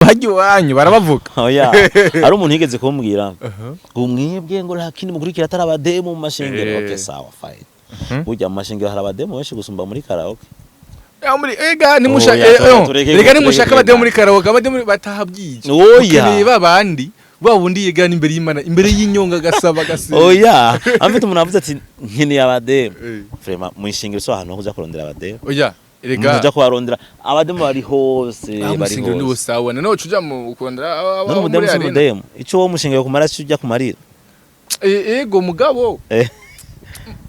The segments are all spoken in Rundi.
Hajya iwanyu barabavuga. Oya, hari umuntu yigeze kumbwira ngo mwebwe ngo nta kindi mukurikira atari abademu mu mashengero. Okay, sawa, fine. Burya mu mashengero hari abademu benshi gusumba muri karaoke. Ya, muri ega nimusha Oya, tureke reka nimushaka tureke abademu muri karaoke, abademu bataha bwije. Oya. Ukeneye babandi ba wundi yegana imbere y'Imana, imbere y'inyonga, agasaba, agasenga. Oya, amfite umuntu avuze ati nkeneye abademu. Vraiment, mu ishengero so ahantu ho kuja kurondera abademu. Oya. Umuntu Erega uja kubarondera, abademu bari hose. Aho Bari mushengero ni hose. busawa none uca uja mu kurondera None abo umudemu muri si arena. umudemu, ico wowe umushengero kumara si ujya kumarira. Ego, mugabo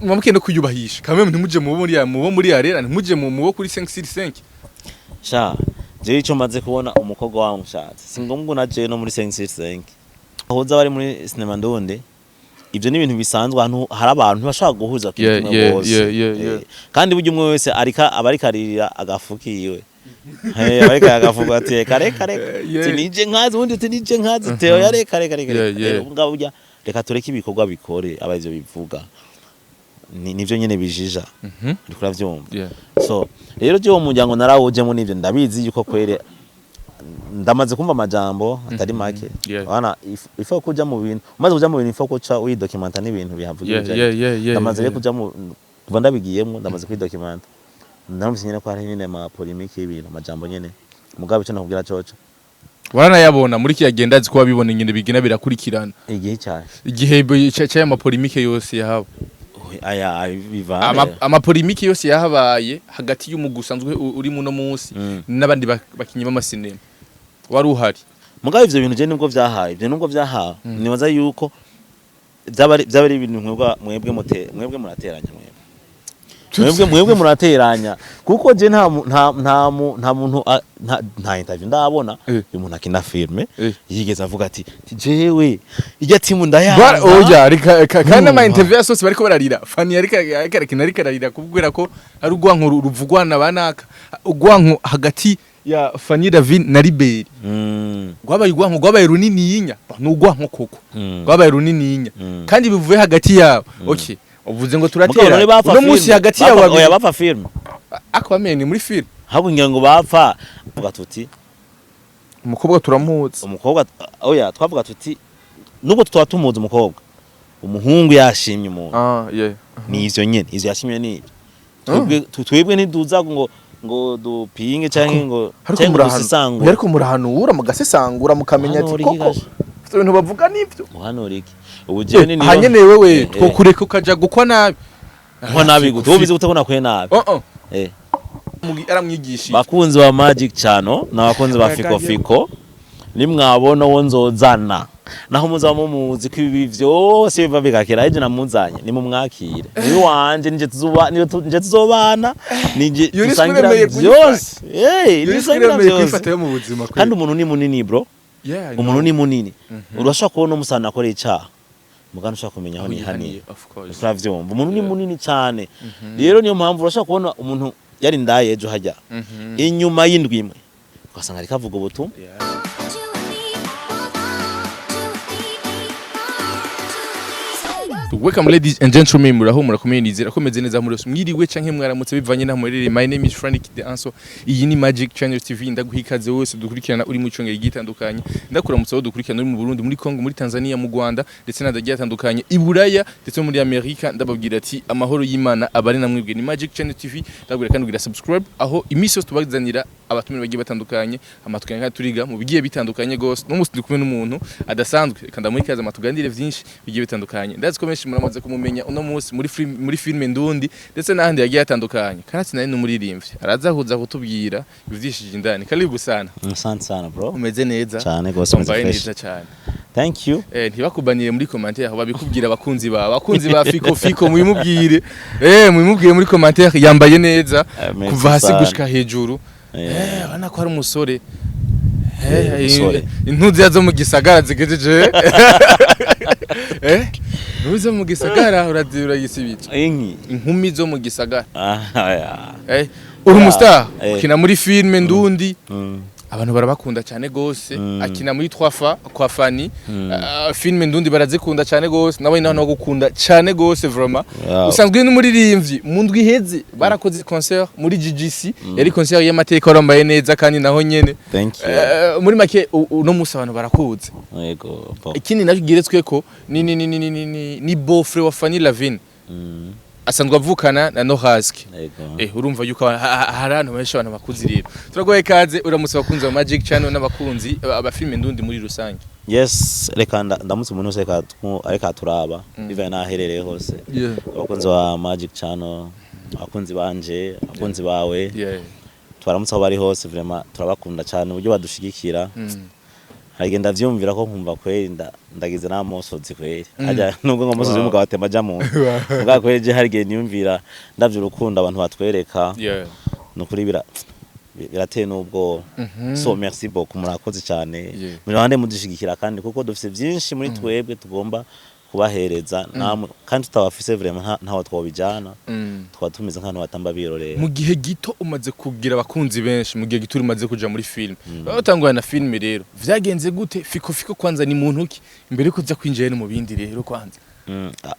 muba no kwiyubahisha kamwe, ntimuje mu bo muri mu bo muri arena, ntimuje mu bo kuri 565. Sha, jewe ico maze kubona, umukobwa wawe mushatse, si ngombwa na jewe no muri 565 ahuza bari muri sinema ndundi. Ibyo ni ibintu bisanzwe, ahantu hari abantu ntibashobora guhuza ku kimwe bose. Kandi burya umwe wese arika aba ariko aririra agafu kiwe. Aba ariko agafuka ati reka reka reka, tinije nkazi, ubundi tinije nkazi teo ya reka reka reka. Rero ngabo burya reka tureke ibikorwa bikore, aba ivyo bivuga. Nivyo nyene bijija. Uriko uravyumva? Yeah. So rero jewe umuryango narawujemo, n'ivyo ndabizi yuko kwere ndamaze kumva amajambo atari make. Bana ifo kuja mu bintu, umaze kuja mu bintu ifo kuca widocumenta n'ibintu bihavuga. Ndamaze rero kuja mu, kuva ndabigiyemo ndamaze kwidocumenta, ndamutse nyene ko hari nyene ama polémique y'ibintu, amajambo nyene. Mugabo ico nakubwira coco, Waranayabona muri kiya genda, azi ko wabibona ingene bigenda birakurikirana. Igihe cyane. Igihe c'aya ma polémique yose yahaba. Aya bivane. Ama polémique yose yahabaye hagati y'umugwi usanzwe uri muno munsi n'abandi bakinyi b'amasinema, wari uhari. Mugabo ivyo bintu je nubwo vyahaye, ivyo nubwo vyahawe, nibaza yuko byaba ari ibintu mwebwe mwebwe murateranya, mwebwe murateranya, kuko je nta mu- nta nta mu- nta muntu nta interview ndabona uyu muntu akina filme yigeze avuga ati jewe ijya timu ndayanga. Oya, reka kandi ama Urumva. interview yose bariko bararira. Fanny ariko arakina, ariko ararira kubwira ko ari urwanko ruvugwa na banaka, urwanko hagati ya Fanny Lavine na Liberi. Rwabaye urwanko, rwabaye runininya, ni urwanko koko. Rwabaye runininya. Kandi bivuye hagati yabo. Okay, uvuze ngo Mugabo turatera none bapfa uno munsi filme. hagati yabo Oya, babiri. bapfa filme. Ako bamenye muri film. Ahubwo ngira ngo bapfa tuvuga tuti Umukobwa turamuzi. Umukobwa, oya, twavuga tuti nubwo tutaba tumuzi umukobwa, umuhungu yashimye umuntu. Ah, yeah. Ni ivyo nyene, ivyo yashimye ni ivyo. Twebwe ntiduza ngo dupinge canke ngo Ariko canke ngo murahanu dusesangure. Ariko murahanura, mugasesangura, mukamenya ati Muhanura iki koko gasha? ivyo bintu bavuga nivyo. Muhanura iki? Ubu jewe ni Hanyene wewe twokureka ukaja gukwa nabi. Nko nabi gute? Wowe ubizi gute ko nakwiye nabi? Oh oh. Aramwigishije. Bakunzi ba Magic Channel n'abakunzi ba Fiko Fiko, nimwabona uwo nzozana, naho muzaba mumuzi ko ibi vyose biva bigakera ejo namuzanye, nimumwakire ni wanje, nije tuzuba nije tuzobana, nije Iyo risque dusangira uremeye vyose. Iyo risque dusangira uremeye vyose. kwifata yo mu buzima kweli. Kandi umuntu ni munini, bro. Yeah, I Umuntu know. ni munini, urashobora kubona umusana akoreye icaha, mugana ushobora kumenya aho Aho nihaniye. yihaniye, of course. Uravyumva, umuntu ni munini cyane. Rero niyo mpamvu urashobora kubona umuntu yari ndaye ejo hajya, inyuma y'indwi imwe ugasanga ariko avuga ubutumwa. Welcome, ladies and gentlemen, muraho, murakomeye, nizera ko meze neza muri yose, mwiriwe canke mwaramutse bivanye naho muherereye. My name is Frank The Answer. Iyi ni Magic Channel TV. Ndaguha ikaze wese dukurikirana uri mu cyongera gitandukanye. Ndakuramutsa aho dukurikirana uri mu Burundi, muri Congo, muri Tanzania, mu Rwanda ndetse n'ahandi hatandukanye, i Buraya ndetse no muri Amerika. Ndababwira ati amahoro y'Imana abari namwebwe. Ni Magic Channel TV. Ndabwira kandi kugira subscribe, aho iminsi yose tubazanira abatumire bagiye batandukanye, amatwi kandi turiga mu bigiye bitandukanye gose. N'umunsi ndi kumwe n'umuntu adasanzwe, reka ndamuha ikaze amatuganire vyinshi bigiye bitandukanye. Ndazi ko benshi muramaze kumumenya uno munsi muri filme ndundi ndetse n'ahandi yagiye atandukanye, kandi ati nari n'umuririmbyi, araza kuza kutubwira ivyishije indani. Karibu sana. Asante sana, bro. Umeze neza? Cyane gose, meze Wambaye fresh. neza cyane. Thank you. Ntibakubaniye muri commentaire aho babikubwira abakunzi bawe, abakunzi ba Fiko Fiko, mubimubwire, mubimubwire muri commentaire, yambaye neza Merci kuva hasi sana. gushika hejuru. Urabona ko ari umusore. Umusore. Intuzi zo mu gisagara zigejeje, intuzi zo mu gisagara urayisibije. Inki? Inkumi zo mu gisagara. Ah, ya. Uri umustar, ukina muri filme ndundi. Abantu barabakunda cyane gose. Akina muri Twafa kwa Fani. Filme ndundi barazikunda cyane gose, nawe nawe gukunda cyane gose vraiment. Usanzwe n'umuririmbyi. Mu ndwi iheze barakoze concert muri GGC, yari concert y'amateka, warambaye neza kandi naho nyene. Thank you. Muri make uno musi abantu barakuze. Yego, bo. Ikindi nacyo geretswe ko ni beau-frère wa Fanny Lavine, asanzwe avukana na Nohaski. Yego. Urumva yuko hari ahantu benshi abantu bakuzi. Rero turagoye kaze, uramutse abakunzi ba Magic Channel n'abakunzi abafilme ndundi muri rusange. Yes, reka ndamutse umuntu wese areka turaba bivaye n'aho aherereye hose, abakunzi ba Magic Channel, abakunzi banje, abakunzi bawe, tubaramutse aho bari hose. Vraiment turabakunda cyane uburyo badushigikira. Harigenda vyumvira ko nkumva kweri ndagize n'amosozi kweri. Harya nubwo ngo amosozi y'umugabo atemba aja mu nda, mugabo kweri je hari igihe niyumvira ndavye urukundo abantu batwereka, nukuri birateye n'ubwoba. So merci beaucoup, murakoze cyane. Muri mudushigikira kandi kuko dufise byinshi muri twebwe tugomba kubahereza namwe, kandi tutabafise vraiment ntaho twobijana, twaba tumeze nk'abantu batamba birorera. Mu gihe gito umaze kugira abakunzi benshi, mu gihe gito umaze kuja muri film, batangwa na film. Rero vyagenze gute? Fiko Fiko kwanza ni muntu ki imbere yuko uza kwinjira no mu bindi rero kwanza?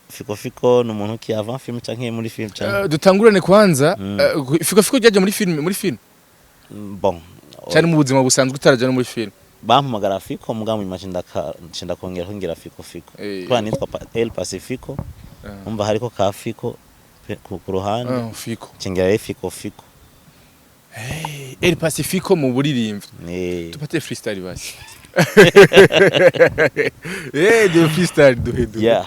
Fiko Fiko ni umuntu ki avant film canke muri film canke? Dutangurane kwanza. Fiko Fiko ryaje muri film, muri film Bon. cyane mu buzima busanzwe utaraja no muri film? Bampamagara Fiko, mugabo nyuma ncinda kongera kongera Fiko Fiko, kubera nitwa El Pacifico. Umva hariko ka Fiko ku ruhande. Ah, Fiko. Cengera rero Fiko Fiko. El Pacifico mu buririmbyi. Tupate freestyle basi. De freestyle duhe duhe. Yeah.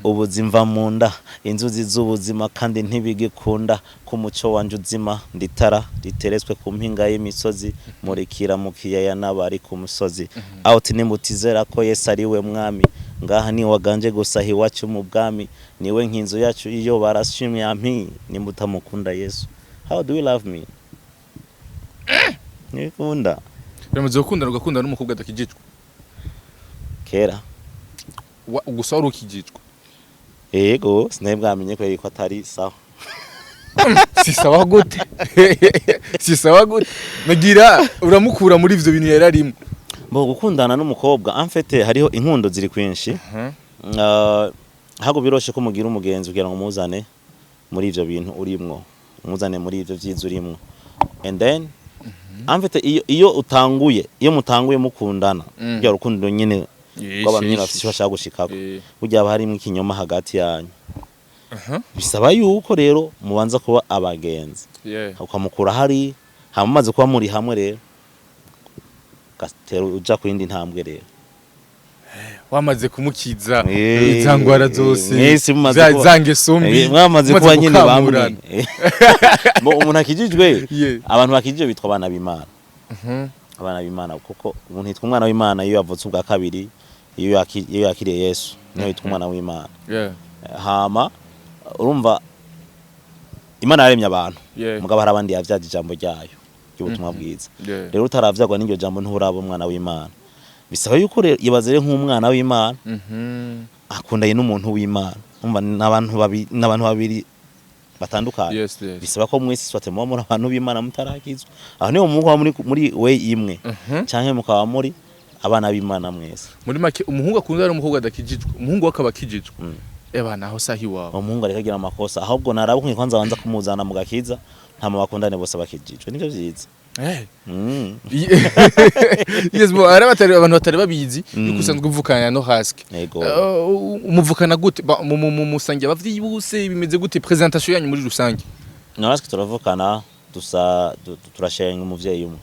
Ubuzima mu nda, inzuzi z'ubuzima kandi ntibigikunda ku muco wanje uzima, nditara riteretswe ku mpinga y'imisozi, murikira mu kiyaya n'abari ku musozi. Out nimutizera ko Yesu ari we mwami ngaha, ni waganje gusa iwacu mu bwami, niwe nkinzo yacu iyo barashimye ampi. Nimutamukunda Yesu, how do you love me? Nikunda. Biramaze gukundana ugakundana n'umukobwa adakijijwe? Kera. Gusa wari ukijijwe? Yego, sinari bwamenye ko yuko atari sawa. Si sawa gute? Si sawa gute? Nagira uramukura muri ivyo bintu yari arimo. Bo gukundana n'umukobwa, en fait hariho inkundo ziri kwinshi. Hago biroshe ko mugira umugenzi kugira ngo muzane muri ivyo bintu urimwo, muzane muri ivyo vyiza urimwo, and then en fait iyo utanguye, iyo mutanguye mukundana, rya rukundo nyene rw'abantu nyene bafise icyo bashaka gushikako, burya haba harimwo ikinyoma hagati yanyu. Bisaba yuko rero mubanza kuba abagenzi, ukamukura hari hama mumaze kuba muri hamwe rero ugatera uja ku yindi ntambwe rero. Wamaze kumukiza za ngwara zose, mwese mumaze za ngeso mbi, mwamaze kuba nyine bamwe. gukamurana. Bo umuntu akijijwe, abantu bakijijwe bitwa abana b'Imana. Abana b'Imana, kuko umuntu yitwa umwana w'Imana iyo yavutse ubwa kabiri, iyo yakiriye Yesu niho yitwa umwana w'Imana. Hama urumva Imana yaremye abantu, mugabo hari abandi yavyaje ijambo ryayo ry'ubutumwa bwiza. Rero utaravyagwa n'iryo jambo nturaba umwana w'Imana. Bisaba yuko rero ibaze rero nk'umwana w'Imana akundanye n'umuntu w'Imana, umva n'abantu babiri, n'abantu babiri batandukanye. Bisaba ko mwese swate muba muri abantu b'Imana mutarakizwa, aho niho muba muri we imwe, canke mukaba muri abana b'Imana mwese. Muri make umuhungu akundana n'umukobwa adakijijwe, umuhungu we akaba akijijwe, eba naho sahi wawe. Umuhungu ariko agira amakosa, ahubwo naraba ukuntu kwanza banza kumuzana mu gakiza, nta bakundane bose bakijijwe, nivyo vyiza. Yes, bo hari abatari abantu batari babizi yuko usanzwe uvukana na Nohaski. Yego. Umuvukana gute? Musangiye abavyeyi bose? Bimeze gute presentation yanyu muri rusange? Natwe turavukana, dusa turashenga umuvyeyi umwe.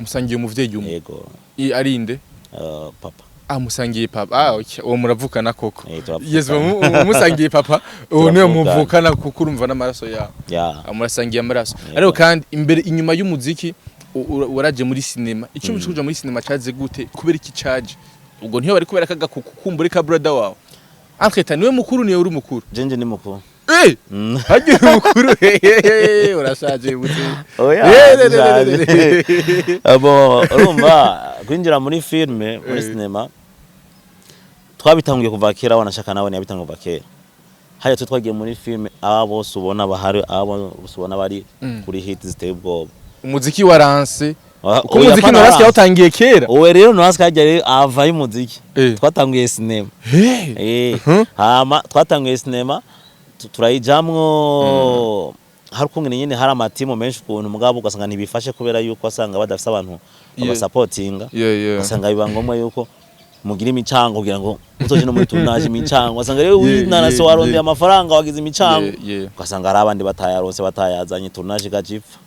Musangiye umuvyeyi umwe? Yego. Arinde? Papa. Ah, musangiye papa. Ah, okay, uwo muravukana koko. Turavukana. Yes, musangiye papa, uwo niwe Turavukana. muvukana kuko urumva n'amaraso yawe. Ya. Ah, murasangiye amaraso. Yego. Ariko kandi imbere inyuma y'umuziki waraje muri cinema. Icyo mm. kuja muri cinema caze gute? Kubera iki caje ubwo? Ntiyo bari kubera kaga kukumbure ka brother wawe entre niwe mukuru, niwe uri mukuru? Jenje ni mukuru. Hagiye mukuru, hehehe, urashaje bute? Oya, Ne, sishaje. ne. Abo urumva kwinjira muri filme, muri cinema, twabitanguye kuva kera, wanashaka nawe yabitanguye kuva kera. Hariya twe twagiye muri filme, aba bose ubona bahari, aba bose ubona bari kuri hit ziteye ubwoba. Umuziki waranse. Uko umuziki Noraske yawutangiye kera. Uwe rero Noraske hajya rero ava y'umuziki. Twatanguye sinema. Hey. Hama twatanguye sinema, turayijamwo. Hari ukungene nyene hari amatimu menshi ukuntu, mugabo ugasanga ntibifashe kubera yuko wasanga badafise abantu babasapotinga. Ugasanga biba ngombwa yuko mugira imicango kugira ngo uzoje no muri tournage, imicango. Ugasanga rero winanase, warondeye amafaranga, wagize imicango, ugasanga hari abandi batayaronse, batayazanye, tournage igacipfa.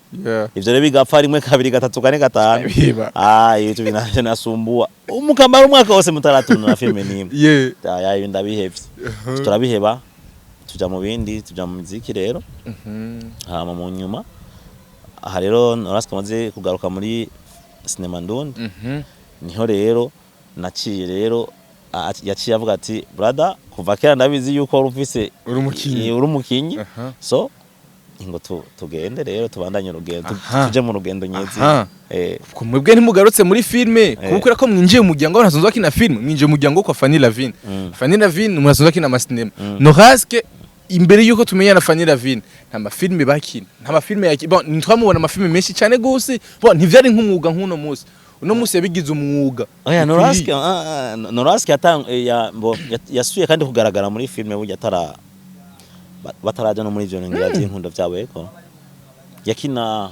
Ivyo rero bigapfa rimwe, kabiri, gatatu, kane, gatanu. Biba. Ah, ivyo binavyo nasumbua, mukamara umwaka wose mutaratunura filime nimwe. Aya ibi ndabihevye, turabiheba, tuja mu bindi, tuja mu muziki rero. Hama mu nyuma aha rero Noraske amaze kugaruka muri sinema ndundi, niho rero naciye rero yaciye avuga ati: "Brother, kuva kera ndabizi yuko wari ufise Uri umukinyi. Uri umukinyi." So ingo tugende rero, tubandanye urugendo, tuje mu rugendo nyezi. Ubwo mwebwe ntimugarutse muri filme kubera ko mwinjiye mu muryango w'abantu basanzwe bakina filme, mwinjiye mu muryango kwa Fanny Lavine. Fanny Lavine umuntu asanzwe akina amasinema. Noraske imbere yuko tumenya na Fanny Lavine, nta mafilme bakina, nta mafilme yaki, bon, ntitwamubona amafilme menshi cyane gose. Bon, ntivyari nk'umwuga nk'uno munsi. Uno munsi yabigize umwuga. Oya. Bikwiriye. Noraske, Noraske yatang ya bo yasuye kandi kugaragara muri filme burya atara bataraja no muri ivyo ngira vy'inkundo vyabo, eko yakina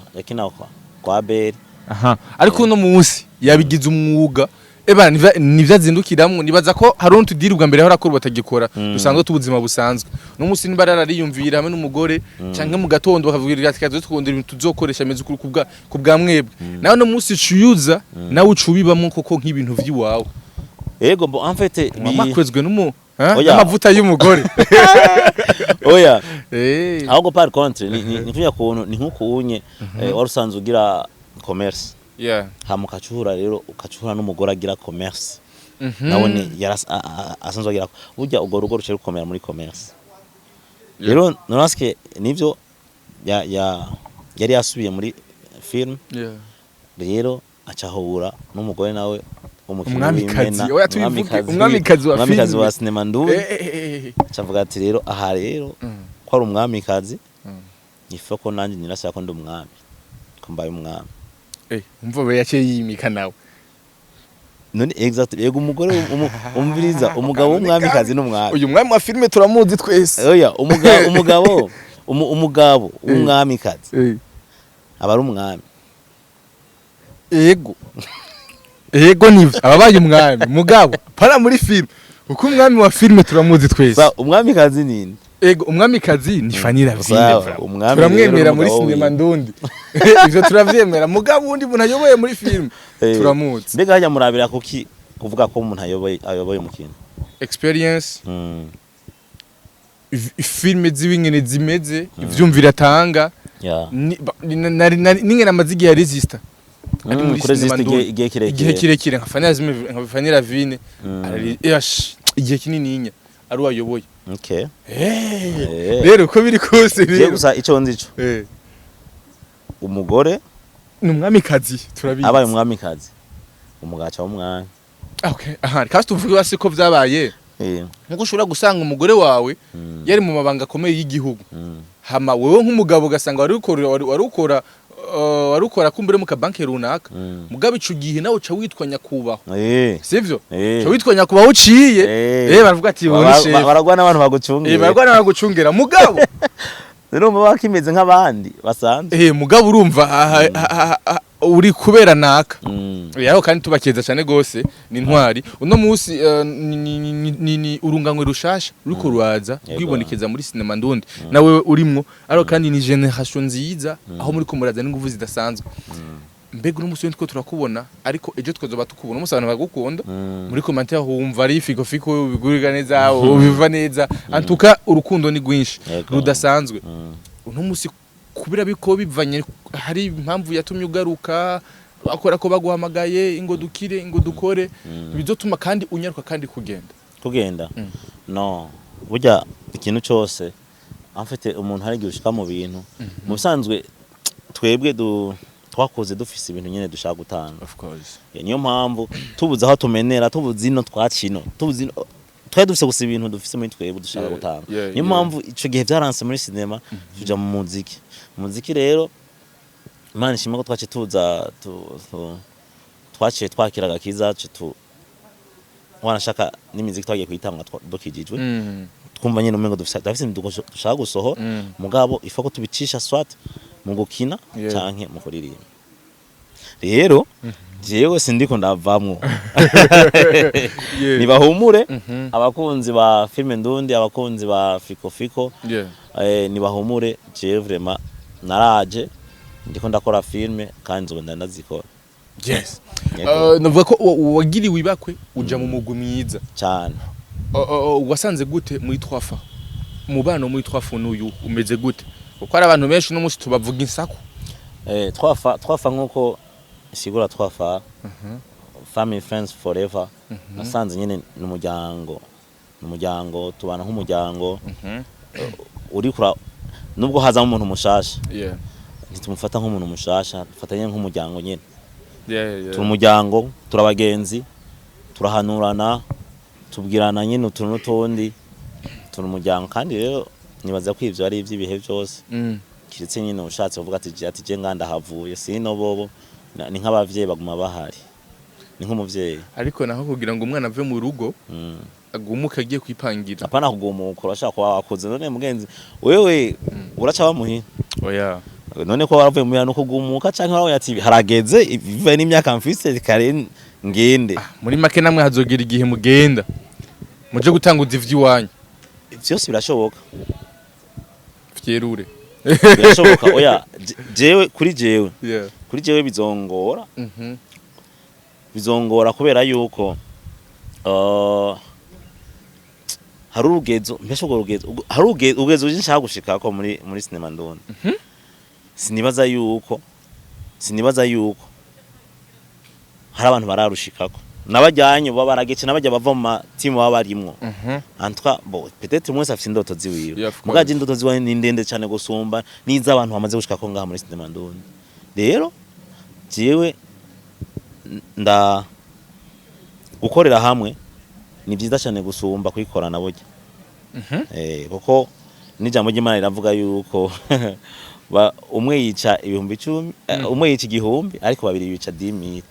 kwa Abel. Aha, ariko uno munsi yabigize umwuga. Eba nivyo azindukiramwo. Nibaza ko hari utudiri ubwa mbere aho batagikora, dusanzwe tubuzima busanzwe. Uno munsi niba arariyumvira hamwe n'umugore canke mu gatondo bakavugira ati: "Kazo tukondera ibintu tuzokoresha ameze ukuri kubwa mwebwe." Nawe uno munsi cuyuza nawe ucubibamwo koko nk'ibintu vy'iwawe. Ego, bo en fait Mama kwezwe n'umu, ha? Oya. N'amavuta y'umugore. Oya. Ahubwo par contre ni kunya kuntu ni nkuko unye wari usanzwe ugira commerce, hama ukacuhura rero, ukacuhura n'umugore agira commerce, nawe ni asanzwe agira, burya urwo rugo ruciye rukomera muri commerce. Rero Noraske nivyo ya ya yari yasubiye muri film. Rero acahura n'umugore nawe umukinyi Umwamikazi. w'imena, Oya, tubivuge, umwamikazi wa umwamikazi filime. wa sinema ndundi. Acavuga ati: "Rero aha rero ko ari umwamikazi, ife ko nanjye nyirasaba ko ndi umwami, ko mbaye umwami." Umva we yaciye yimika nawe. None exact, yego, umugore umviriza, umugabo w'umwamikazi n'umwami. Uyu mwami wa filime turamuzi twese. Oya, umugabo w'umwamikazi aba ari umwami. Ego, nivyo, ababaye umwami, mugabo para muri filime, kuko umwami wa filime turamuzi twese. Sa umwamikazi ninde? Ego, umwamikazi ni Fanny Lavine. Sawa, Bravo. umwami Turamwemera rero muri n'umugabo sinema wiwe. ndundi, ivyo turavyemera, mugabo undi muntu ayoboye muri filime turamuzi. Mbega hajya murabira kuki kuvuga ko umuntu ayoboye umukino? Experience, filime z'ibingene zimeze, ivyumviro atanga, n'ingene amaze igihe aresista ari muri kuri sinema resist ndundi. Igihe kirekire. Igihe kirekire nka nka Fanny Lavine, yash, igihe kinininya ari uwayoboye. Rero uko biri kose Je rero gusa ico nzi co, umugore ni umwamikazi, turabizi. Abaye umwamikazi, umugaca w'umwami. Okay, aha kandi tuvuge basi ko vyabaye nkuko ushobora gusanga umugore wawe yari mu mabanga akomeye y'igihugu, hama wewe nk'umugabo ugasanga wari ukora kumbure mu kabanki runaka, mugabo ico gihe nawe uca witwa nyakubahwa, sivyo? Uca witwa nyakubahwa uciye, baravuga ati: "Ubu ni chef." Baragwa n'abantu bagucungira. Baragwa n'abagucungira, mugabo Urumva bakimeze nk'abandi basanzwe. Mugabo urumva uri kubera naka. Yaho kandi tubakeza cyane gose, ni intwari. Uno munsi ni urunganwe rushasha ruriko ruraza rwibonekeza muri sinema ndundi, nawe urimwo, ariko kandi ni generation nziza aho muri ko muraza n'inguvu zidasanzwe. Mbega uno munsi two turakubona, ariko ejo twazoba tukubona. Umunsi abantu bagukunda muri commentaire wumva ari fiko fiko, bigurira neza, ubiva neza. Antuka urukundo ni rwinshi, rudasanzwe. Uno munsi kubera biko bivanye, hari impamvu yatumye ugaruka, bakora ko baguhamagaye ingo dukire, ingo dukore, bizotuma kandi unyaruka kandi kugenda. Kugenda, no burya ikintu cyose en fait umuntu hari igihe ushika mu bintu, mu bisanzwe twebwe twakoze dufise ibintu nyene dushaka gutanga. Of course. Niyo mpamvu tubuze aho tumenera, tubuze ino twacino, tubuze ino, twari dufise gusa ibintu dufise muri twebwe dushaka gutanga. Niyo mpamvu ico gihe vyaranse muri sinema, tuja mu muziki. Umuziki rero Imana ishimwe ko twaciye tuza twaciye twakira agakiza, tu wanashaka n'imiziki twagiye kuyitanga dukijijwe. Twumva nyine umengo dufise ibintu dushaka gusohora, mugabo ifo ko tubicisha soit mu gukina canke mu kuririmba. Rero jewe sindiko ndavamwo. Nibahumure, abakunzi ba filime ndundi, abakunzi ba Fiko Fiko, nibahumure. Jewe vraiment naraje, ndiko ndakora filme kandi nzoba ndazikora. Yego. Navuga ko wagiriwe ibakwe uja mu mugwi mwiza. Cyane. Wasanze gute muri twafa, umubano muri twafa n'uyu umeze gute? Kuko hari abantu benshi uno munsi tubavuga insaku. Twafa, twafa nkuko isigura twafa, family, friends forever. Nasanze nyine n'umuryango, n'umuryango, tubana nk'umuryango. Uri kura nubwo hazamo umuntu mushasha, ntitumufata nk'umuntu mushasha, dufatanye nk'umuryango nyine. Turi umuryango, turi abagenzi, turahanurana, tubwirana nyine utuntu n'utundi. Turi umuryango kandi rero nibaza ko ivyo ari ivy'ibihe byose, kiretse nyine ushatse kuvuga ati je nganda havuye sino bobo ni nk'abavyeyi, baguma bahari, ni nk'umuvyeyi. Ariko naho kugira ngo umwana ave mu rugo agumuke agiye kwipangira. Apana kugumuka, urashaka kuba wakuze. None mugenzi wewe uraca bamuhira? Oya. None ko waravuye muhira no kugumuka, canke warabonye ati harageze bivaye n'imyaka mfise, kare ngende? Muri make namwe hazogera igihe mugenda muje gutanguza ivy'iwanyu. Vyose birashoboka. Vyerure. Birashoboka. Oya, jewe kuri jewe, kuri jewe bizongora. Bizongora kubera yuko hari urugezo, mbese urwo rugezo hari urugezo nshaka gushikako muri sinema ndundi. Sinibaza yuko hari abantu bararushikako nabajyanye baba baragece n'abajya bava mu matimu baba barimwo. En tout cas, bon, peut-être mwese afite indoto ziwiwe. Yeah, of course. Mugaje indoto ziwe ni ndende cyane gusumba n'iz'abantu bamaze gushikako ngaha muri sinema ndundi. Rero jewe nda gukorera hamwe ni byiza cyane gusumba kwikorana burya. Kuko n'ijambo ry'Imana riravuga yuko umwe yica 10,000, umwe yica 1,000, ariko babiri bica 10,000.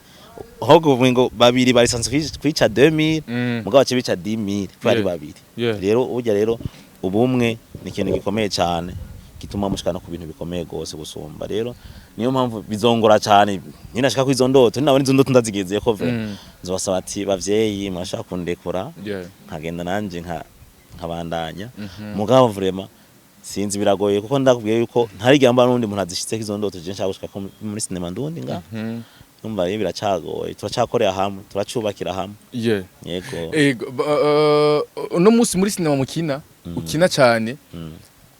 Ahubwo uvuga ngo babiri barisanzwe kwica 2000, mugabo bace bica 10,000 kuko ari babiri. Rero burya rero ubumwe ni ikintu gikomeye cyane gituma mushika no ku bintu bikomeye gose gusumba. Rero niyo mpamvu bizongora cyane ninashaka ko izo ndoto, ninabona izo ndoto ndazigezeye ko vrai, nzobasaba ati bavyeyi, mwashaka kundekura nkagenda nanje nkabandanya. Mugabo vraiment sinzi, biragoye, kuko ndakubwiye yuko ntarigera mbona n'undi muntu azishitseko izo ndoto je nshaka gushika ko muri sinema ndundi nga. Numva rero biracagoye, turacyakorera hamwe, turacubakira hamwe. Yego. Ego, uno munsi muri sinema mukina, ukina cyane,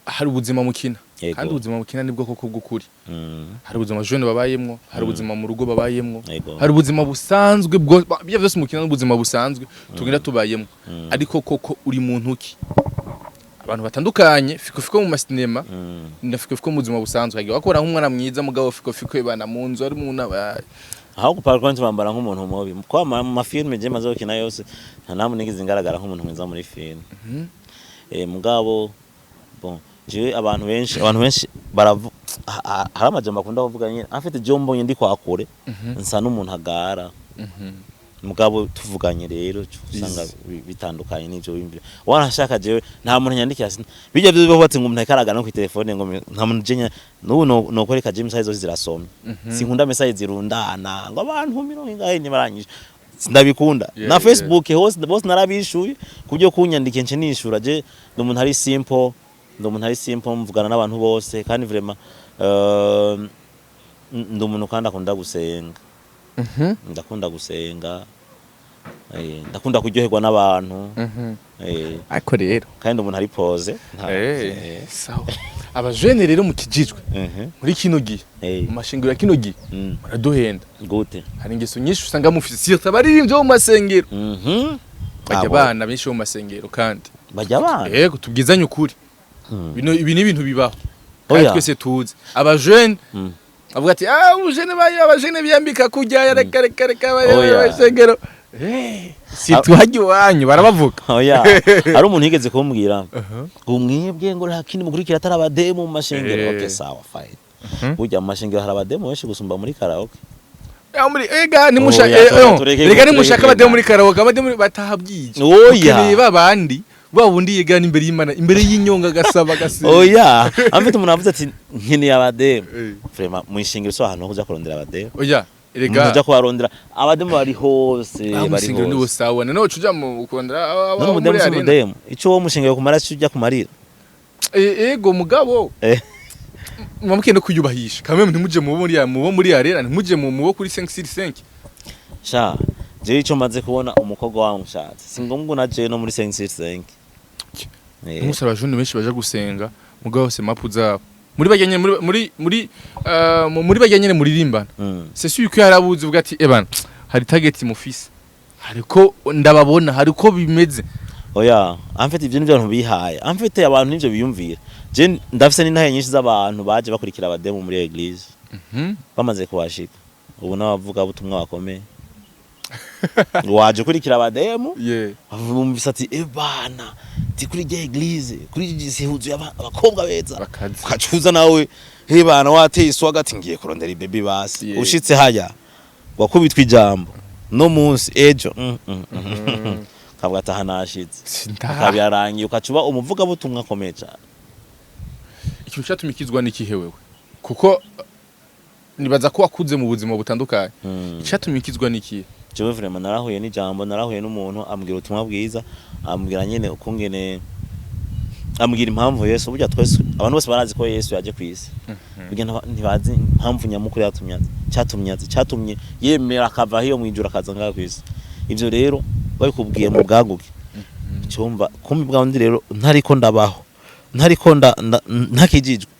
hari ubuzima mukina. Kandi ubuzima mukina nibwo koko bw'ukuri. Hari ubuzima jeune babayemwo, hari ubuzima mu rugo babayemwo, hari ubuzima busanzwe bwo ibyo byose mukina n'ubuzima busanzwe tugenda tubayemwo. Ariko koko uri muntu ki? Abantu batandukanye Fiko Fiko mu masinema na Fiko Fiko mu buzima busanzwe. Hagiye bakora nk'umwana mwiza, mugabo Fiko Fiko ibana mu nzu ari mu aba Aho par contre bambara nk'umuntu mubi kwa mu mafilme je maze gukina yose, nta namwe nigeze ngaragara nk'umuntu mwiza muri filme. Mugabo bon, je abantu benshi baravu hari amajambo akunda kuvuga nyine. En fait je mbonye ndi kwakure nsa n'umuntu agara, mugabo tuvuganye rero usanga bitandukanye n'ivyo wimvira. Wanashaka jewe nta muntu nyandikira, bijya byo bubatse ngo umuntu ariko no ku telefone ngo nta muntu jenya n'ubu no kwereka je message zose zirasomye. Sinkunda message zirundana ngo abantu mirongo ingahe ntibaranyishe, sindabikunda. Na Facebook hose bose narabishuye kubyo kunyandikiye nce nishura. Je ndi umuntu ari simple, ndi umuntu ari simple, mvugana n'abantu bose kandi vraiment ndi umuntu kandi akunda gusenga. Ndakunda gusenga, ndakunda kuryoherwa n'abantu, Ariko rero kandi umuntu ari posé sawa, abajene rero mukijijwe muri kino gihe, mu mashengero ya kino gihe, muraduhenda. Gute? Hari ingeso nyinshi usanga mufise, surtout abaririmbyi bo mu masengero. Bajya Abo. abana benshi bo mu masengero kandi. Bajya abana. Yego, tubwizanye ukuri. Bino ibi ni ibintu bibaho kandi Oya. twese tuzi abajene avuga ati ubujene bayo, abajene biyambika kujya, reka reka reka. Oya. Abasengero surtout hajya iwanyu barabavuga. Oya, hari umuntu yigeze kumbwira ngo mwebwe ngo nta kindi mukurikira atari abademu mu mashengero. Okay, sawa, fine. Burya mu mashengero hari abademu benshi gusumba muri karaoke. Ya, muri ega nimusha Oya, tureke rega nimushaka tureke abademu muri karaoke, abademu bataha bwije. Oya. Ukeneye babandi ba wundi yegana imbere y'Imana, imbere y'inyonga, agasaba, agasenga. Oya, amfite umuntu avuze ati nkeneye abademu. Eh. Vraiment, mu ishengero so ahantu ho kuja kurondera abademu. Oya. Umuntu Erega uja kubarondera, abademu bari hose. Aho Bari musengero niwo hose. sawa, none woca uja mu kurondera None abo umudemu muri si arena? umudemu, ico wowe mushengero kumara si ujya kumarira. Ego, mugabo mwamukende no kwiyubahisha kamwe, ntimuje mu bo muri ya, mu bo muri arena, ntimuje mu bo kuri 565. Sha, jewe ico maze kubona, umukobwa wangu nshatse si ngombwa na jewe no muri 565. Umunsi abajene benshi baje gusenga, mugabo bose mapu zabo muri bajya nyene muri bajya nyene muririmbana. C'est sûr ko yarabuze uvuga ati: "Ebana, hari target mufise, hariko ndababona, hariko bimeze." Oya, en fait ivyo nivyo abantu bihaye, en fait abantu nivyo biyumvira. Je ndafise n'intahe nyinshi z'abantu baje bakurikira abademu muri église, bamaze kuhashika ubu n'abavuga butumwa bakomeye. Waje ukurikira abademu, bumvise ati: "Ebana, ti kuri rya église kuri iki huzuye abakobwa beza." Bakaze. Ukacuza nawe, hebana, wateye iswaga ati ngiye kurondera ibebi basi. Ushitse haya wakubitwa ijambo no munsi ejo kavuga ati aha nashitse. Sinda. Akabyarangiye, ukacuba umuvuga butumwa akomeye cyane. Ikintu cyatumye n'ikihe wewe? Kuko nibaza ko wakuze mu buzima butandukanye. Icyatumye ukizwa n'ikihe? Jewe vraiment narahuye n'ijambo, narahuye n'umuntu ambwira ubutumwa bwiza, ambwira nyene ukungene, ambwira impamvu Yesu. Burya twese, abantu bose barazi ko Yesu yaje ku isi, burya ntibazi impamvu nyamukuru yatumye aza, cyatumye aza, cyatumye yemera akava hiyo mu ijuru akaza ngaha ku isi. Ivyo rero babikubwiye mu bwaguke, cyumva kumbi bwa wundi rero ntariko ndabaho, ntariko ntakijijwe,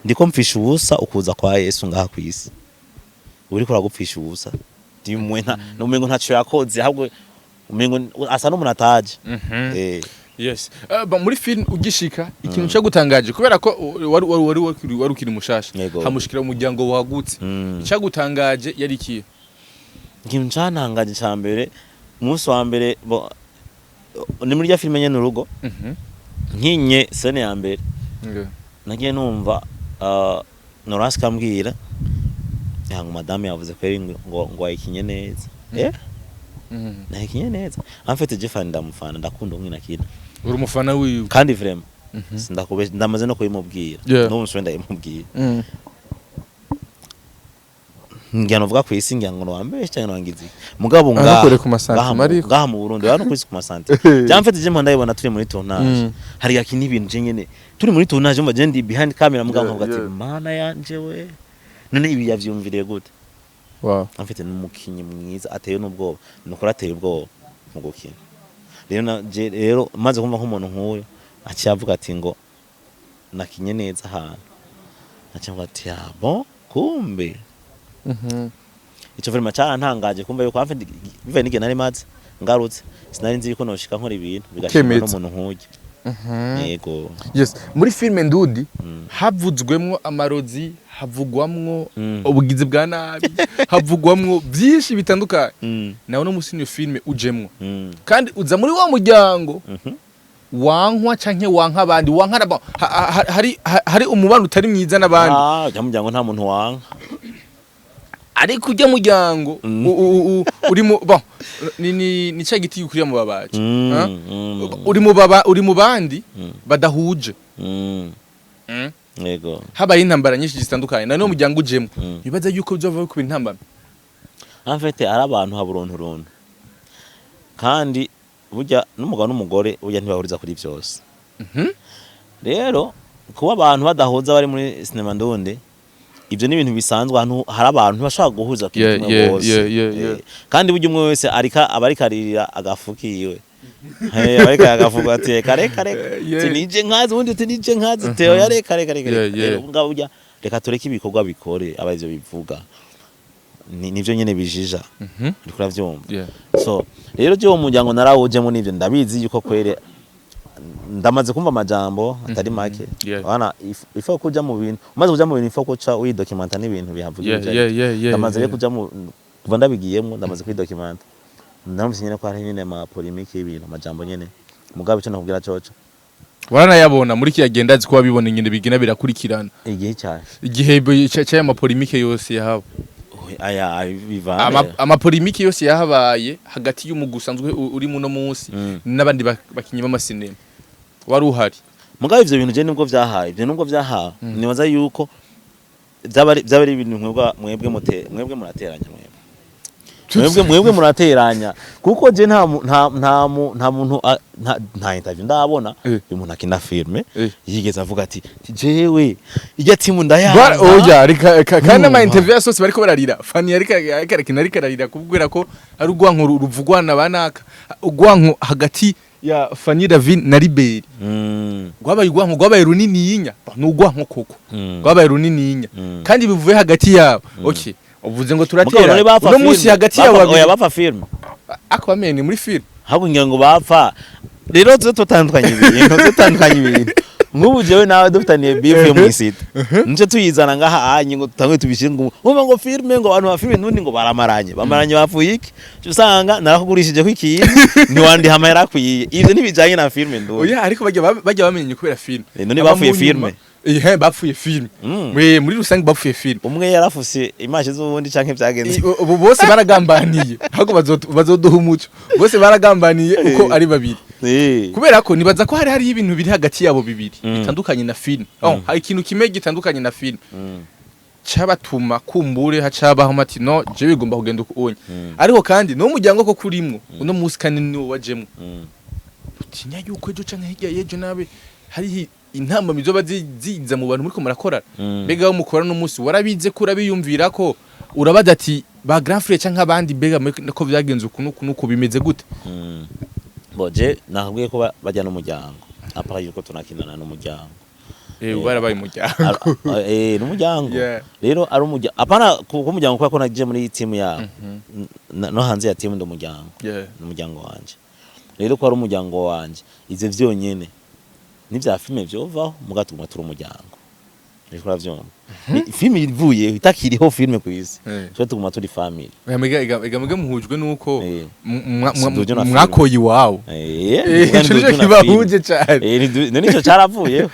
ndiko mpfisha ubusa ukuza kwa Yesu ngaha ku isi. Uriko uragupfisha ubusa dimwe, nta umengo ntaco yakoze, ahubwo umengo asa n'umuntu ataje. Yes. Ba muri film ugishika, ikintu cyagutangaje, kubera ko wari ukiri mushasha, Yego. hamushikira umuryango wagutse, icyagutangaje yari ikihe? Ikintu cantangaje ca mbere, umunsi wa mbere ni muri rya filime nyene urugo, nkinye scène ya mbere, nagiye numva Norasi kambwira ngo madame yavuze ko ngo wayikinye neza. Nayikinye neza. En fait je fan, ndamufana, ndakunda umwe nakina. Uri umufana wiwe? Kandi vraiment sindakube, ndamaze no kubimubwira. N'ubu nsubire ndabimubwira. Ngira novuga ku isi, ngira ngo nowambeshe cyangwa nwangize iki, mugabo Ah, ngaha ntukore ku masantima ariko. ngaha mu Burundi, no kuri ku masantima cyangwa mfite je mpanda ndabibona turi muri tournage. Hari yakina ibintu je nyene turi muri tournage, mba je ndi behind camera, mugabo nkavuga ati: "Mana yanje we, none ibi yavyumviriye gute?" Afite n'umukinyi mwiza ateye n'ubwoba, nukuri ateye ubwoba mu gukina. Rero na je rero maze kumva nk'umuntu nk'uyo aciye avuga ati ngo nakinye neza ahantu, aciye avuga ati: "Ah bon, kumbe." Ico vraiment cyarantangaje kumva yuko hafi bivaye n'igihe nari maze ngarutse, sinari nzi yuko noshika nkora ibintu bigashimwa Ukemeza. n'umuntu nk'uyu. Yego. Yes, muri filime Ndudi havuzwemwo amarozi, havugwamwo ubugizi bwa nabi, havugwamwo byinshi bitandukanye. Nawe no musi niyo filime ujemwo, kandi uza muri wa muryango wankwa canke wanka abandi, wanka hari umubano utari mwiza n'abandi. Ah, ujya muryango nta muntu wanka. Ariko ujya muryango uri mu bon, ni cya giti gikurira mu babaji. Ha? Uri mu baba, uri mu bandi badahuje. Yego. Habaye intambara nyinshi zitandukanye, na no muryango ujemo, bibaza yuko bizova kuba intambara. En fait ari abantu haburuntu runtu, kandi burya n'umugabo n'umugore burya ntibahuriza kuri byose. Rero kuba abantu badahuza bari muri sinema ndundi, ibyo ni ibintu bisanzwe. Ahantu hari abantu ntibashobora guhuza ku kimwe bose. Kandi burya umwe wese arika aba ariko aririra agafu kiwe. Aba ariko agafu ati reka reka reka, tinije nkazi, ubundi tinije nkazi teo ya reka reka reka. Rero ngabo burya reka tureke ibikorwa bikore, aba ivyo bivuga. Nivyo nyene bijija. Uriko uravyumva? Yeah. So rero je uwo muryango narawujemo, nivyo ndabizi yuko kwere ndamaze kumva amajambo atari make. Bana ifo kuja mu bintu, umaze kuja mu bintu ifo kuca widocumenta n'ibintu bihavuga. Ivyo ndamaze rero kuja mu, kuva ndabigiyemwo ndamaze kwidocumenta, ndamutse nyene ko hari nyene ama polémique y'ibintu, amajambo nyene. Mugabo ico nakubwira coco Waranayabona muri kiya genda, azi ko wabibona ingene bigenda birakurikirana. Igihe cyane. Igihe c'aya ma polémiques yose yahaba. Aya bivane. Ama polémiques yose yahabaye hagati y'umugwi usanzwe uri muno munsi n'abandi bakinyi b'amasinema, wari uhari. Mugabo ivyo bintu je nubwo vyahaye, ivyo nubwo vyahawe, nibaza yuko byaba ari ibintu mwebwe murateranya, mwebwe murateranya, kuko je nta mu- nta nta mu- nta muntu nta interview ndabona uyu muntu akina filme yigeze avuga ati jewe ijya timu ndayanga. Oya, reka kandi ama Numva. interview yose bariko bararira. Fanny ariko arakina, ariko ararira kubwira ko ari urwanko ruvugwa na banaka, urwanko hagati ya Fanny Lavine na Liberi rwabaye urwanko, rwabaye runininya, ni urwanko koko, rwabaye runininya kandi bivuye hagati yabo. Okay, uvuze ngo Mugabo turatera none bapfa uno munsi filme. hagati yabo Oya, babiri. bapfa filme. Ako bamenye muri film. Ahubwo ngira ngo bapfa rero tutandukanye ibintu, tutandukanye ibintu. Nk'ubu jewe nawe dufitaniye beef yo mw'isita, nico tuyizana ngaha anye ngo tutangwe tubishire ngo umva ngo filme, ngo abantu ba filme nundi ngo baramaranye, bamaranye bapfuye iki? Uca usanga narakugurishije ko ikintu ntiwandiha amahera akwiye. Ivyo ntibijanye na filme ndundi. Oya, ariko bajya bamenye kubera film. None Aba bapfuye mu nyuma- filme? Bapfuye film. Muri rusange bapfuye film. Umwe yarafuse imaje z'uwundi canke vyagenze? Ubu bose baragambaniye, ahubwo bazoduha umuco. Bose baragambaniye uko ari babiri, kubera ko nibaza ko hari hariho ibintu biri hagati yabo bibiri bitandukanye na film. Oh, hari ikintu kimwe gitandukanye na film cabatuma kumbure hacabaho ati no je bigomba kugenda uko unye. Ariko kandi no muryango ko kurimwo uno munsi kandi niwo wajemwo, utinya yuko ejo canke hirya y'ejo nabe hariho intambamyi zoba ziza mu bantu muriko murakorana? Mbega aho mukora no munsi warabize ko urabiyumvira ko urabaza ati ba grand frère canke abandi, mbega ko vyagenze uku nuku nuku, bimeze gute? Bo je nakubwiye ko bajya n'umuryango, apart yuko tunakinana n'umuryango. Barabaye umuryango. N'umuryango. Rero ari umuryango, apana ku umuryango kubera ko nagiye muri team yabo. No hanze ya team ndi umuryango. N'umuryango wanje. Rero ko ari umuryango wanje, ivyo vyonyene n'ivya filme vyovaho, muga tuguma turi umuryango. Uriko uravyumva? Filme ivuye itakiriho, filme kw'isi, twe tuguma turi family. Oya, ega mega muhujwe nuko Sindujo na filme. mwakoye iwabo. Muga Ico nico ntidujo na kibahuje filme. cane. None ico caravuyeho.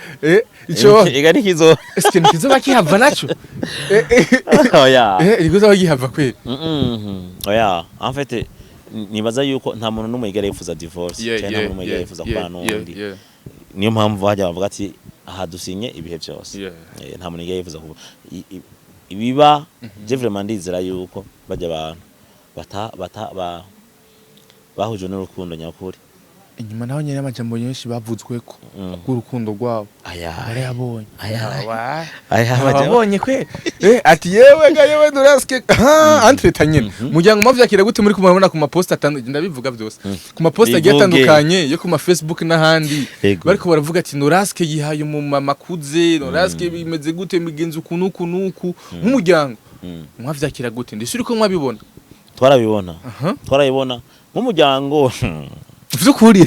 Ico ega nikizo. Eske ntikizoba kihava naco? Oya. Ntikizoba gihava kweli? Oya, en fait nibaza yuko nta muntu n'umwe yigera yifuza divorce cyangwa nta muntu n'umwe yigera yifuza kubana n'uwundi. Niyo mpamvu hajya bavuga ati aha dusinye ibihe byose. Nta muntu yigera yifuza kuba ibiba. Je vraiment ndizera yuko bajya abantu bata bata ba bahujwe n'urukundo nyakuri. Inyuma naho nyene amajambo menshi bavuzweko kubw'urukundo rwabo. Aya. Barayabonye. Aya. Aya. Ababonye kwe ati yewe ga yewe duraske ha entreta nyene muryango mavyakira gute muri kumubona ku ma post atandukanye? Ndabivuga byose ku ma post agiye Bivuge. atandukanye yo ku ma Facebook n'ahandi, bariko baravuga ati Noraske yihaye umumama akuze, Noraske bimeze gute, migenzi uku nuku nuku, nk'umuryango mwavyakira gute? Ndetse uriko mwabibona? Twarabibona. Aha. Twarabibona nk'umuryango. Vy'ukuri.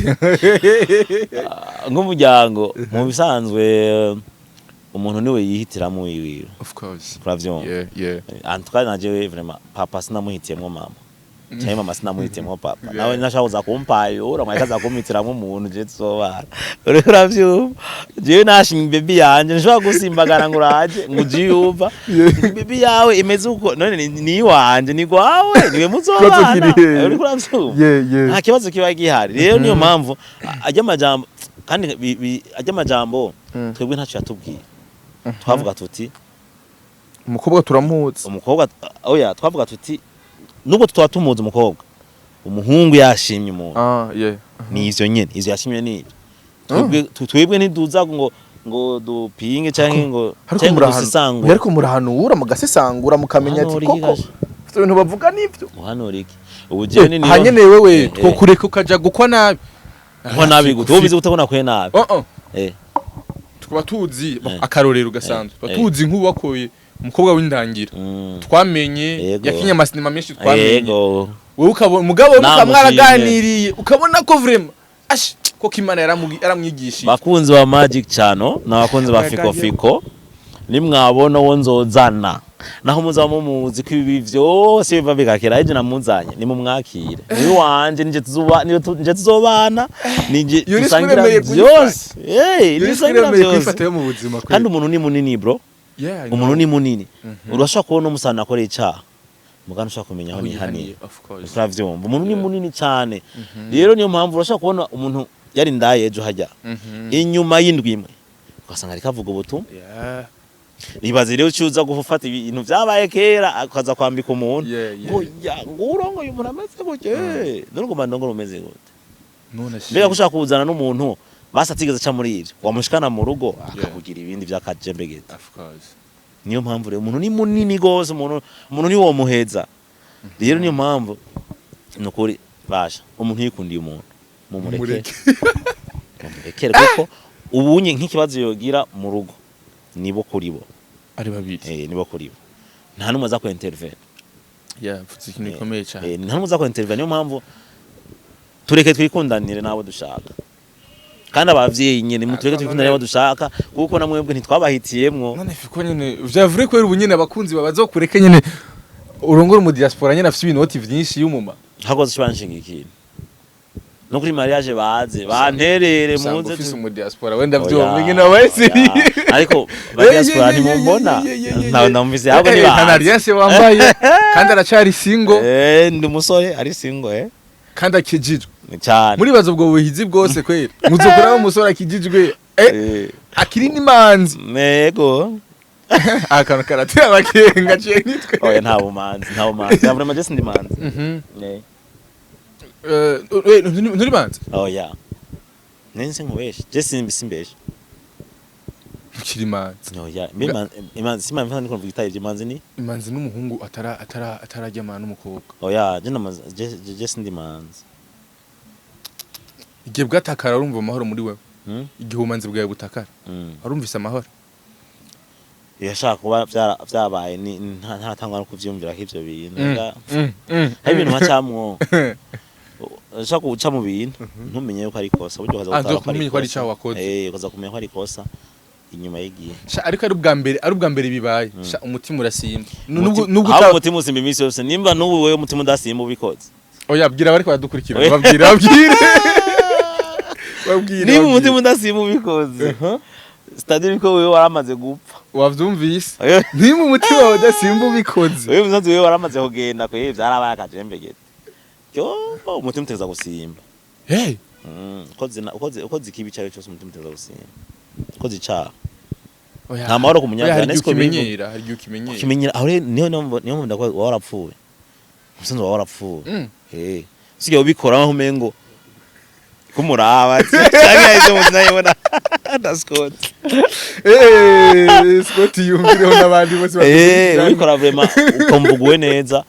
Nk'umuryango mu bisanzwe umuntu niwe yihitiramo wiwiwe. Of course. Turavyumva. En tout cas najewe vraiment papa sinamuhitiyemwo mama, cyangwa mama sinamuhitiyemwo papa. Nawe nashaka kuza kumpayura mwahita aza kumpitiramwo umuntu je tuzobana. Uriko uravyumva, jewe nashinga baby yanje, nshobora gusimbagana ngo uraje ngo uje uyumva baby yawe imeze uko. None ni iwanje, ni gwawe, niwe muzobana. Kibazo kiri hehe? Uriko uravyumva? Yeah. Nta kibazo kiba gihari. Rero niyo mpamvu ajya amajambo kandi ajya amajambo twebwe ntacyo yatubwiye. Twavuga tuti Umukobwa turamuzi. Umukobwa, oya, twavuga tuti nubwo tutaba tumuzi umukobwa, umuhungu yashimye umuntu. Ah, yeah. Ni ivyo nyene, ivyo yashimye ni ivyo. Twebwe ntiduza ngo dupinge canke ngo Ariko canke ngo murahanu dusesangure. Ariko murahanura, mugasesangura, mukamenya ati Uhanura koko iki? ivyo bintu bavuga nivyo. Uhanura iki? Ubu jewe ni Hanyene wewe twokureka ukaja gukwa nabi. Nko nabi gute? Wowe ubizi gute ko nakwiye nabi? Oh oh. Tukaba tuzi akarorero gasanzwe, tuba tuzi nk'uwakoye umukobwa w'indangira twamenye yakinye amasinema menshi twamenye. Wewe ukabona mugabo we Namushimye. mwaraganiriye, ukabona ko vraiment ash koko Imana yaramwigishije. Bakunzi ba Magic Channel n'abakunzi ba Fiko Fiko. Nimwabona uwo nzozana, naho muzaba mumuzi ko ibi vyose biva bigakera, ejo namuzanye, nimumwakire, ni wanje, nije tuzuba, nije tuzobana, nije Iyo risk dusangira uremeye vyose. Iyo risk dusangira uremeye vyose. kuyifata yo mu buzima kweli. Kandi umuntu ni munini, bro. Yeah, I Umuntu know. ni munini. Urashobora kubona umusana akoreye icaha, mugana ushobora kumenya aho Aho nihaniye. yihaniye, of course. Uravyumva, umuntu ni munini cyane. Rero niyo mpamvu urashobora kubona umuntu yari ndaye ejo hajya, inyuma y'indwi imwe ugasanga ariko avuga ubutumwa. Ibaze rero ucuza gufata ibintu vyabaye kera ukaza kwambika umuntu ngo ya, ngo urongoye umuntu ameze gutya, none ngo ndongora umeze gute? None Mbega ko ushaka kuzana n'umuntu basi atigeze aca muri ivyo, wamushikana mu rugo akakugira ibindi vy'akajembegete. Of course. Niyo mpamvu rero umuntu ni munini gose, umuntu ni wo muheza. Rero niyo mpamvu nukuri basha, umuntu yikundiye umuntu, mumureke. Mureke. Mumurekere, kuko ubunye nk'ikibazo yogira mu rugo nibo kuri bo. Ari babiri. Nibo kuri bo, nta n'umwe aza ku intervene. Yeah, mfutse ikintu gikomeye cyane. Nta n'umwe aza ku intervene. Niyo mpamvu tureke twikundanire n'abo dushaka, kandi abavyeyi nyene mutureke twikundanire n'abo dushaka, kuko namwebwe ntitwabahitiyemwo. None fiko nyene vyavure kubera ubu nyene abakunzi babazo kureke nyene urongora mu diaspora nyene afise ibinoti vyinshi y'umuma. Hakoze kibanshinga ikintu no kuri mariage, baze banterere. Usanga Muze ufise mu diaspora wenda Oya, vyumva nyene wese. Oya. Ariko ba diaspora ntimumbona, ntawe ndamuvise, ahubwo Nta nibaze. alliance wambaye kandi aracari single. Ndi umusore ari single. Kandi akijijwe. Cyane. Muribaza ubwo buhizi bwose kwera muzokora umusore akijijwe, akiri n'imanzi? Nego. Akantu karatera abakenga ciye nitwe. Oya, nta bumanzi, nta bumanzi ya vraiment, je sindi manzi. Nturi manzi? Oya, nense nkubeshe, je simbi simbeshe. Ukiri manzi. Oya, mbe imanzi simba niko mvuga itaye imanzi ni Imanzi n'umuhungu atara atara atarajyamana n'umukobwa. Oya, je namaze je sindi manzi. Igihe bwatakara urumva amahoro muri wewe? Hmm? Igihe ubumanzi bwawe butakara, warumvise amahoro? Yashaka kuba vyabaye ni ntatangwa no kuvyumvira ko ivyo bintu hari ibintu mpacamwo, ushaka guca mu bintu ntumenye yuko ari ikosa, buryo ukaza Ah, gutara ko ari ntumenye ko ari ikosa. icaha wakoze. Ukaza kumenya ko ari ikosa inyuma y'igihe. Sha, ariko ari ubwa mbere bibaye, sha, umutima urasimba. Nubwo nubwo Ahubwo umutima usimba iminsi yose, nimba n'ubu wewe umutima udasimba ubikoze. Oya, bwira bariko baradukurikira. Oya. Babwire, babwire, babwire. Nimba Babwire. umutima udasimba ubikoze, c'est-à-dire ko wewe waramaze gupfa. Wavyumvise? Oya. Nimba umutima wawe udasimba ubikoze, Wewe musanze wewe waramaze kugenda kwe, vyarabaye akajembegete, yo umutima utegeza gusimba. Hey. Ukoze ikibi icyo ari cyo cyose, umutima utegeza gusimba ukoze icaha. Oya. Nta mahoro ku Oya, munyabyaha, hari igihe nese ko bivu. ukimenyera, hari igihe ukimenyera. Ukimenyera aho rero niyo mpamvu ndakuba waba warapfuye, umusanzu waba warapfuye. Usigaye ubikora nkaho umengo kumuraba cyangwa yahise mu nayibona na Scott. Scott yumvireho n'abandi bose bakurikirana. Ubikora vraiment ukumva uguwe neza,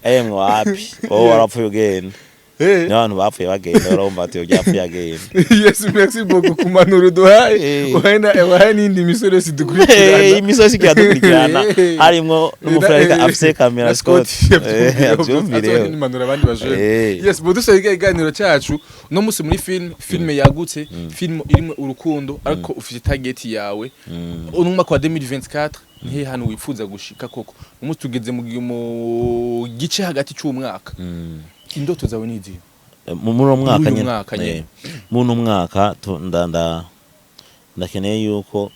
emwe wapi, wowe warapfuye ugenda. Niyo abantu bapfuye bagenda barumva ati uyu yapfuye agenda. Yes, merci beaucoup ku mpanuro uduhaye. Uhaye n'indi misore yose dukurikirana. Imisozi ikiyadukurikirana, harimwo n'umufurarika afise kamera. Na Scott yabyumvireho, abyumvireho. N'impanuro abandi bajene. Yes, bo dusoza ikiganiro cyacu no musi muri film yagutse, film irimo urukundo, ariko ufite target yawe uno mwaka wa 2024, nihe hantu wifuza gushika koko? Umunsi tugeze mu gice hagati cy'umwaka, indoto zawe ni izihe? Muri uwo mwaka Muri uyu nyene. mwaka nyene. Muri uno mwaka ndakeneye yuko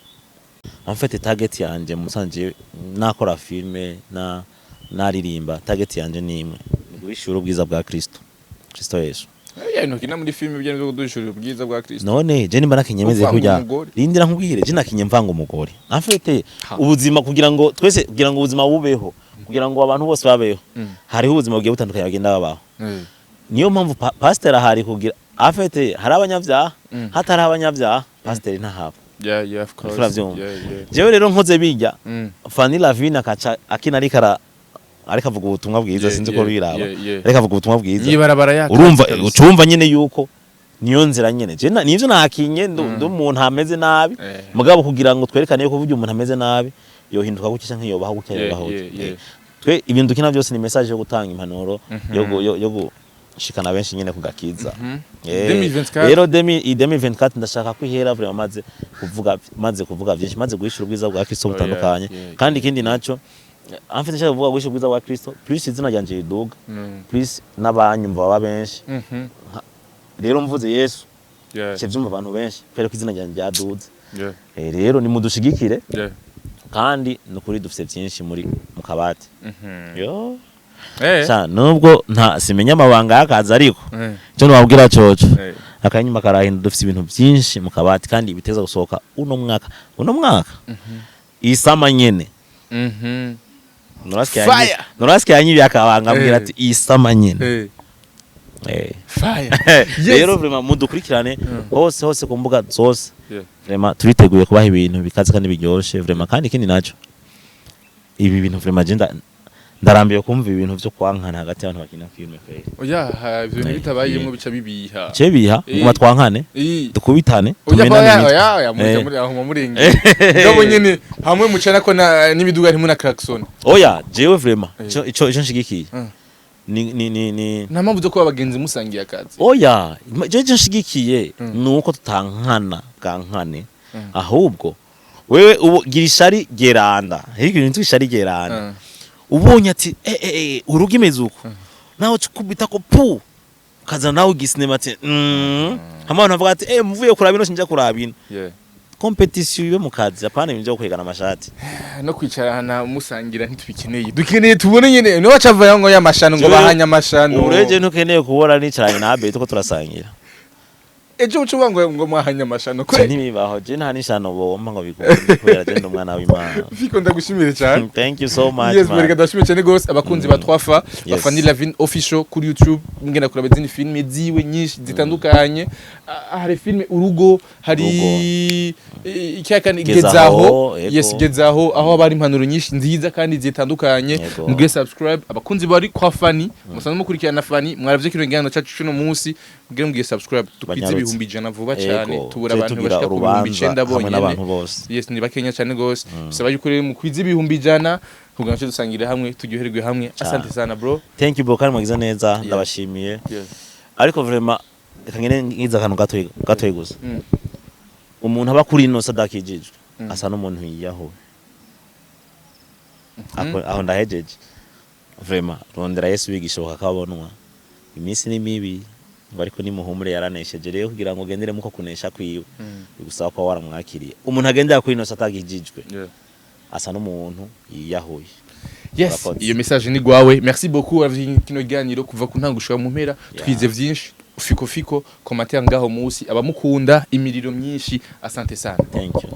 amfite target yanje musanze nakora filme na naririmba, target yanje ni imwe, ni guhishura ubwiza bwa Kristo Yesu. Ya intoki na muri film ibyo byo kudushurira ubwiza bwa Kristo. None je nimba nakinye meze Uvanga kurya umugore. Rindira nkubwire, je nakinye mvanga umugore afite Ha. ubuzima, kugira ngo twese, kugira ngo ubuzima bubeho, kugira ngo abantu bose babeho. Hariho ubuzima bugiye butandukanye bagenda babaho. Niyo mpamvu pasiteri ahari kugira afete hari abanyabyaha. Hatari abanyabyaha, pasiteri ntahaba. Yeah, of course. Uravyumva? Yeah. Jewe rero nkoze bijya, Fanny Lavine akaca akina ariko avuga ubutumwa bwiza. Sinzi uko biraba, ariko avuga ubutumwa bwiza. Yibarabara yaka. Urumva, Kabisa. ucumva nyene yuko niyo nzira nyene je nivyo nakinye ndi umuntu ameze nabi, mugabo kugira ngo twerekane yuko burya umuntu ameze nabi yohinduka gutya canke yobaho gutya, yobaho gutya. Twe ibintu dukina byose ni message yo gutanga impanuro, yo Shikana benshi nyene ku gakiza. 2024. Rero 2024 ndashaka kwihera vraiment maze kuvuga vyinshi, maze guhishura ubwiza bwa Kristo butandukanye. Kandi ikindi naco, en fait, ndashaka kuvuga guhishura ubwiza bwa Kristo plus izina ryanje riduga, plus n'abanyumva baba benshi. Rero mvuze Yesu, nce vyumva abantu benshi kubera ko izina ryanje ryaduze. Rero nimudushigikire, kandi nukuri dufise vyinshi muri mu kabati yo. Sha, nubwo nta simenya amabanga y'akazi, ariko icyo nababwira coco, akanyuma karahinda, dufise ibintu byinshi mu kabati kandi biteza gusohoka uno mwaka, uno mwaka isama nyene. Fire! Norasike yanyibiye akabanga, ambwira ati isama nyene. Fire. Rero vraiment mudukurikirane hose hose, ku mbuga zose. Vraiment turiteguye kubaha ibintu bikaze kandi biryoshe vraiment. Kandi ikindi naco, ibi bintu vraiment je ndarambiwe kumva ibintu vyo kwankana hagati y'abantu bakina filme kweli. Oya, ivyo bintu bitabayemwo bica bibiha. Ce biha nguma twankane, dukubitane, Oya, tumenane oya, imitwe. Oya, oya, muri muri aho murenge. Ngabo nyene hamwe mucana ko na n'imiduga harimo na klaxon. Oya, jewe vraiment ico nshigikiye ni Nta mpamvu zo kuba abagenzi musangiye akazi. Oya, jewe ico nshigikiye ni uko tutankana bwankane, ahubwo wewe ubu gira ishari geranda, hirya ibintu ishari geranda. Ubonye ati urugo imeze uko, nawe ukubita ko pu ukazana nawe igisinema ati hamwe abantu bavuga ati mvuye kuraba ino, sinja kuraba ino. Competition ibe mu kazi, apana ibintu byo kwegana amashati. No kwicarana musangira ntitubikeneye. Dukeneye tubone nyene niho bacavayo ngo y'amashano, ngo bahanye amashano. Ureje ntukeneye kubona nicaranye na Abe tuko turasangira. Ejo uca ngo mwahanye amashano Je kwe. ntibibaho, je nta n'ishano bompa ngo bikunde kubera je ndi umwana w'Imana. Fiko, ndagushimire cyane. Thank you so much, Yes, man. mwereka, ndashimiye cyane gose abakunzi ba 3fa ba Fanny Lavine Official kuri YouTube, mugenda kuraba izindi filime ziwe nyinshi zitandukanye. Ah, hari filime Urugo, hari icyaka ni Gezaho, Gezaho. Yego. Yes, Gezaho, aho haba hari impanuro nyinshi nziza kandi zitandukanye. Mugire subscribe, abakunzi bari kwa Fanny musanzwe mukurikirana Fanny, mwaravye kino kiganiro cyacu cuno munsi, mugire subscribe dukwize Banyarutse. 100,000 vuba cyane. Tubura Tuje abantu tugira bashika ku bihumbi urubanza icenda hamwe bonyene. n'abantu bose. Yes, ni bakenya cyane gose. Bisaba yuko rero mukwiza 100,000 kugira ngo dusangire hamwe, turyoherwe hamwe. Asante sana, bro. Thank you, bro, kandi mwagize neza, ndabashimiye. Ariko vraiment reka ngene ngize akantu gatoyi gatoyi gusa. Umuntu aba kuri ino sadakijijwe asa n'umuntu yiyahuye. Aho ndahejeje. Vraiment rondera Yesu bigishoboka kabonwa, iminsi ni mibi ngo, ariko nimuhumure, yaranesheje. Rero kugira ngo ugendere muko kunesha kwiwe, bigusaba kuba waramwakiriye. Umuntu agendera kuri ino sadakijijwe asa n'umuntu yiyahuye. Urakoze. Iyo message ni gwawe. Merci beaucoup. Avye kino kiganiro kuva ku ntango gushika mu mpera, twize vyinshi. Fiko fiko, commentaire ngaho musi, abamukunda imiriro myinshi. Asante sana. Thank you.